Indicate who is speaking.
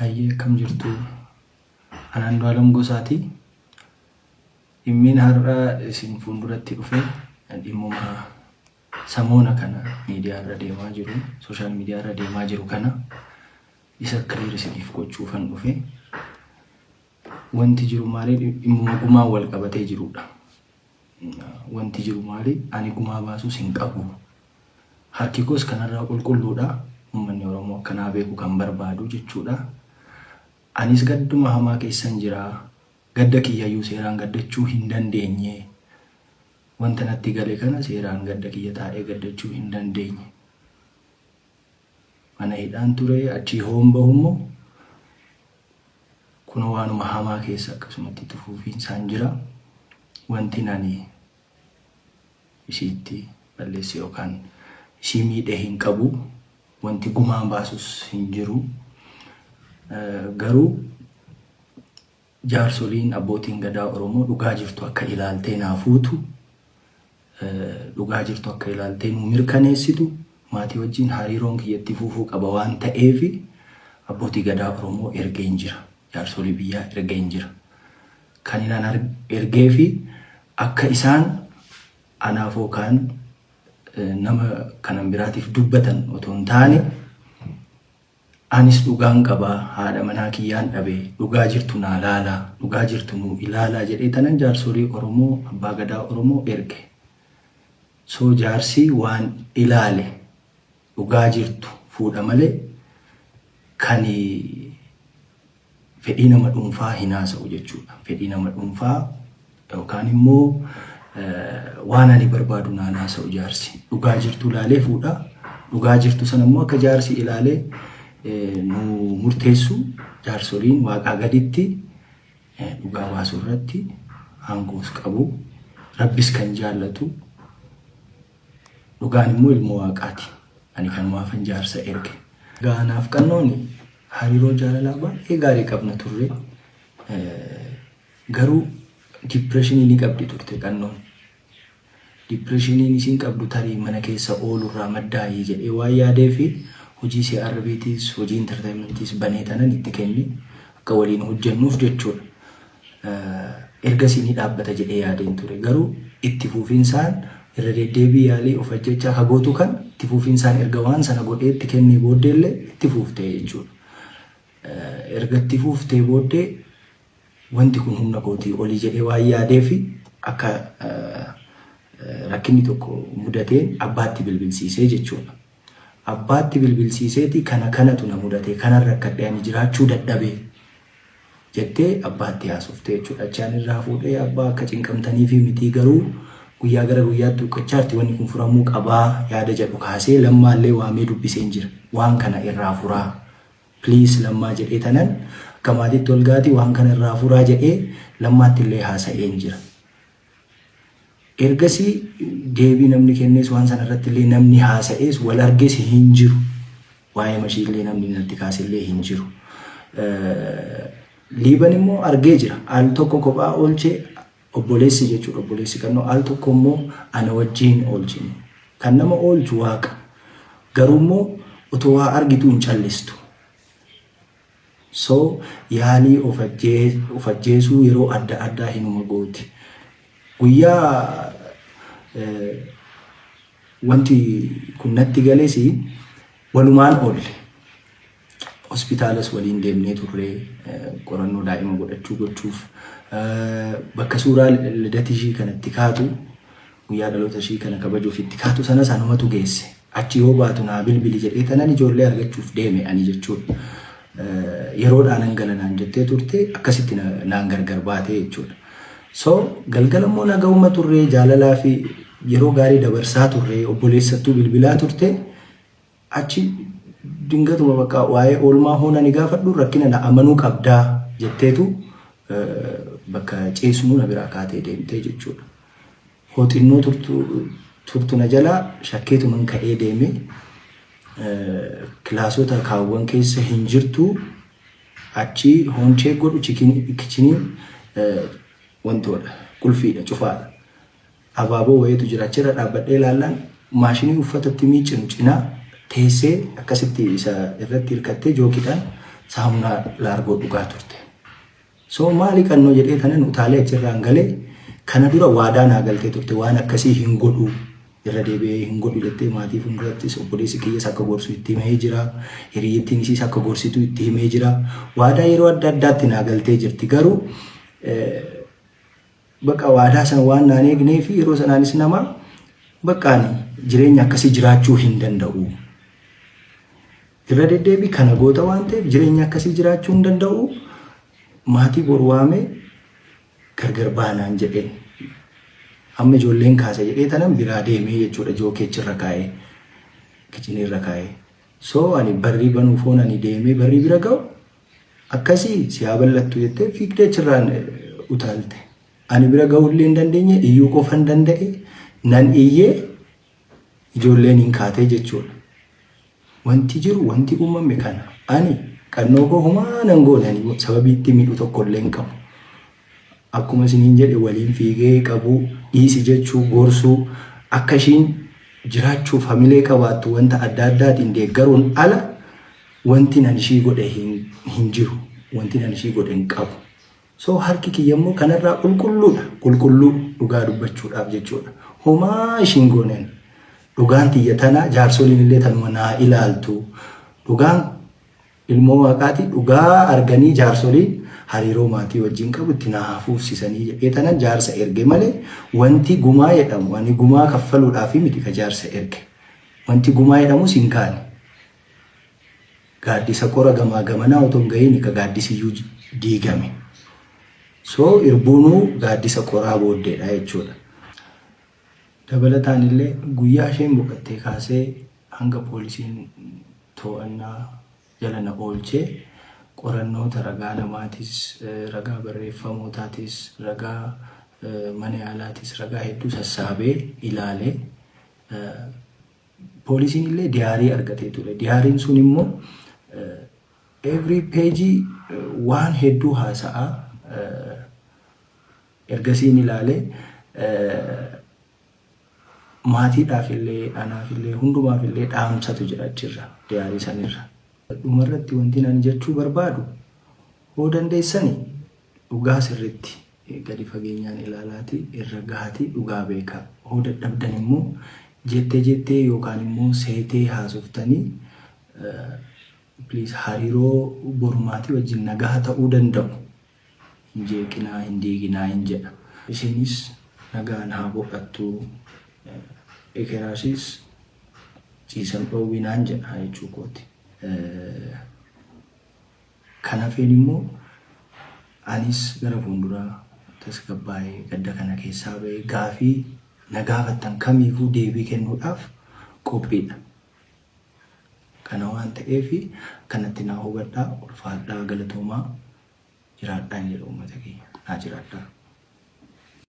Speaker 1: Hayyee, akkam jirtu? Ani Andu'aalam Gosaati. Dhimmiin har'a isin fuulduratti dhufe dhimmuma samoona kana miidiyaa irra deemaa jiru, social media irra deemaa jiru kana isa clear isiniif gochuufan dhufe. Wanti jiru maali? Dhimmuma gumaan wal qabatee jirudha. Wanti jiru maali? Ani gumaa baasuus hin qabu. Harki koos kanarraa qulqulluudha. Uummanni Oromoo akkanaa beeku kan barbaadu jechuudha. Anis gadduma hamaa keessan jira. Gadda kiyyayyuu seeraan gaddachuu hin dandeenye. Wanta natti gale kana seeraan gadda kiyya taa'ee gaddachuu hin dandeenye. Mana hidhaan ture, achii hoon bahu immoo kunoo waanuma hamaa keessa akkasumatti itti fufiinsaan jira. Wanti ani ishiitti balleesse yookaan ishii miidhe hin qabu. Wanti gumaa baasus hin jiru. Garuu jaarsoliin, abbootiin gadaa Oromoo dhugaa jirtu akka ilaaltee naa fuutu, dhugaa jirtu akka ilaaltee nuu mirkaneessitu, maatii wajjin hariiroon kiyya itti fufuu qaba waan ta'eef abbootii gadaa Oromoo ergeen jira. Jaarsolii biyyaa ergeen jira. Kan inaan ergee fi akka isaan anaaf yookaan nama kanan biraatiif dubbatan otoo hin taane, anis dhugaan qaba, haadha manaa kiyyaan dhabe, dhugaa jirtu naa laalaa, dhugaa jirtu nuu ilaalaa jedhee tanan jaarsolii Oromoo, abbaa gadaa Oromoo erge. So jaarsi waan ilaale dhugaa jirtu fuudha malee kan fedhii nama dhuunfaa hin haasa'u jechuudha. Fedhii nama dhuunfaa yookaan immoo waan ani barbaadu naan haasa'u jaarsi. Dhugaa jirtu ilaalee fuudha. Dhugaa jirtu sana immoo akka jaarsi ilaalee nu murteessu, jaarsoliin waaqaa gaditti dhugaa baasuu irratti aangoos qabu. Rabbis kan jaallatu dhugaan immoo ilmoo waaqaati. Ani kanumaafan jaarsa erge. Egaa anaaf Qannoon hariiroo jaalalaa baay'ee gaarii qabna turre. Garuu depressionii ni qabdi turte Qannoon. Depressioniin isiin qabdu tarii mana keessa oolurraa maddaayii jedhee waan yaadee fi hojii CRBtis, hojii entertainmentiis banee tanan itti kenne akka waliin hojjennuuf jechuudha. Ergasii ni dhaabbata jedhee yaadeen ture. Garuu itti fufinsaan irra deddeebii yaalii of ajjechaa ka gootu kan itti fufinsaan erga waan sana godhee itti kennee booddeellee itti fuuftee jechuudha. Erga itti fuuftee booddee wanti kun humna kootii olii jedhee waan yaadee fi akka rakkinni tokko mudateen abbaatti bilbilsiisee jechuudha. Abbaatti bilbilsiiseeti kana kanatu na mudate, kanan rakkadhe, ani jiraachuu dadhabee jettee abbaatti haasoftee jechuudha. Achaan irraa fuudhee, abbaa akka cinqamtaniifi mitii, garuu guyyaa gara guyyaatti huqqachaarti, wanni kun furamuu qabaa yaada jedhu kaasee Lammaallee waamee dubbiseen jira. Waan kana irraa furaa. Please Lammaa jedhee tanan akka maatiitti ol gaati waan kana irraa furaa jedhee Lammaatti illee haasa'een jira. Ergasii deebii namni kennees, waan sana irratti illee namni haasa'ees, wal arges hin jiru. Waa'ee mashii illee namni natti kaase illee hin jiru. Liiban immoo argee jira. Al tokko kophaa oolchee obboleessi jechuudha, obboleessi Qannoo, al tokko immoo ana wajjin oolchine. Kan nama oolchu Waaqa. Garuu immoo otoo waa argituu hin callistu. So yaalii of ajjeesuu yeroo adda addaa hinuma gooti. Guyyaa wanti kun natti gales walumaan oolle. Hospitaalas waliin deemnee turre qorannoo daa'ima godhachuu gochuuf, bakka suuraa lidata ishii kanatti kaatu, guyyaa dhaloota ishii kana kabajuuf itti kaatu sanas anumatu geesse. Achi yoo baatu naa bilbili jedhee tanan ijoollee argachuuf deeme ani jechuudha. Yeroodhaan nan gala naan jettee turte, akkasitti naan gargar baatee jechuudha. So galgala immoo naga'uma turre, jaalalaa fi yeroo gaarii dabarsaa turre, obboleessattuu bilbilaa turte. Achi dingatuma bakka waa'ee oolmaa hoona ni gaafadhu, rakkina na amanuu qabdaa jetteetu bakka ciisnu na biraa kaatee deemtee jechuudha. Hoo xinnoo turtu na jalaa shakkeetuman ka'ee deeme, kilaasota kaawwan keessa hin jirtu. Achi hoonchee godhu kitcheniin wantoodha, qulfiidha, cufaadha. Abaaboo wayiitu jira, achirra dhaabbadhee ilaallaan maashinii uffata itti miiccinu cinaa teessee akkasitti isa irratti hirkattee jookiidhaan Saamunaa laargoo dhugaa turte. So maali qannoo jedhee kanan utaalee achirraan galee kana dura waadaa naa galtee turte waan akkasii hin godhu irra deebi'ee hin godhu jettee maatii fuuldurattis obboleessi kiyyas akka gorsu itti himee jira. Hiriyyittiin isiis akka gorsitu itti himee jira. Waadaa yeroo adda addaatti naa galtee jirti. Garuu bakka waadaa sana waan naan eegnee fi yeroo sanaanis nama bakka ani jireenya akkasii jiraachuu hin danda'u. Irra deddeebii kana goota waan ta'eef jireenya akkasii jiraachuu hin danda'u. Maatii boru waamee gargar baanaan jedheen. Amma ijoolleen kaasa jedhee tanan biraa deemee jechuudha jookeechirra kaa'ee kichiniirra kaa'ee. So ani barrii banuuf hoon ani deemee barrii bira ga'u akkasii si haa bal'attu jettee fiigdee achirraan utaalte. Ani bira ga'uu illee hin dandeenye iyyuu qofan danda'e nan iyyee ijoolleen hin kaatee jechuudha. Wanti jiru wanti uumame kana ani qannoo koo homaa nan goone ani sababii itti miidhu tokko illee hin qabu. Akkuma isiniin jedhe waliin fiigee qabuu dhiisi jechuu gorsuu akka ishiin jiraachuuf hamilee qabaattu wanta adda addaatiin deeggaruun ala wanti nan ishii godhe hin jiru. Wanti nan ishii godhe hin qabu. So harki kiyya immoo kanarraa qulqulluudha. Qulqulluu dhugaa dubbachuudhaaf jechuudha. Homaa ishiin gooneen dhugaan tiyya tana jaarsoliin illee tanuma naa ilaaltu. Dhugaan ilmoo waaqaati dhugaa arganii jaarsoliin hariiroo maatii wajjin qabu itti naa hafuufsisanii jedhee tanan jaarsa erge malee wanti gumaa jedhamu ani gumaa kaffaluudhaaf miti ka jaarsa erge. Wanti gumaa jedhamus hin kaane. Gaaddisa qora gamaa gamanaa otoo hin gahiin ka gaaddisiyyuu diigame. So irbuunuu gaaddisa qoraa booddeedha jechuudha. Dabalataan illee guyyaa isheen boqottee kaasee hanga poolisiin to'annaa jala na oolchee qorannoota ragaa namaatis, ragaa barreeffamootaatis, ragaa mana yaalaatis ragaa hedduu sassaabee ilaalee poolisiin illee diyaarii argatee ture. Diyaariin sun immoo every page waan hedduu haasa'aa ergasiin ilaalee maatiidhaaf illee anaaf illee hundumaaf illee dhaamsatu jira achirra diyaarii sanirra. Dhumarratti wanti ani jechuu barbaadu hoo dandeessani dhugaa sirritti gadi fageenyaan ilaalaati irra gahatii dhugaa beekaa. Hoo dadhabdan immoo jettee jettee yookaan immoo seetee haasoftanii please hariiroo borumaatii wajjin nagaa ta'uu danda'u. Hin jeeqinaa hin diiginaa hin jedha. Isinis nagaan haa boqattu ekeraasis ciisan dhoowwinaan jedha jechuu kooti. Kan hafeen immoo anis gara fuulduraa tasgabbaa'ee gadda kana keessaa ba'ee gaafii na gaafattan kamiifuu deebii kennuudhaaf qophiidha. Kana waan ta'eef kanatti naa hubadhaa ulfaadhaa galatoomaa jiraadhaan jedha uummata keenya naa jiraadhaa.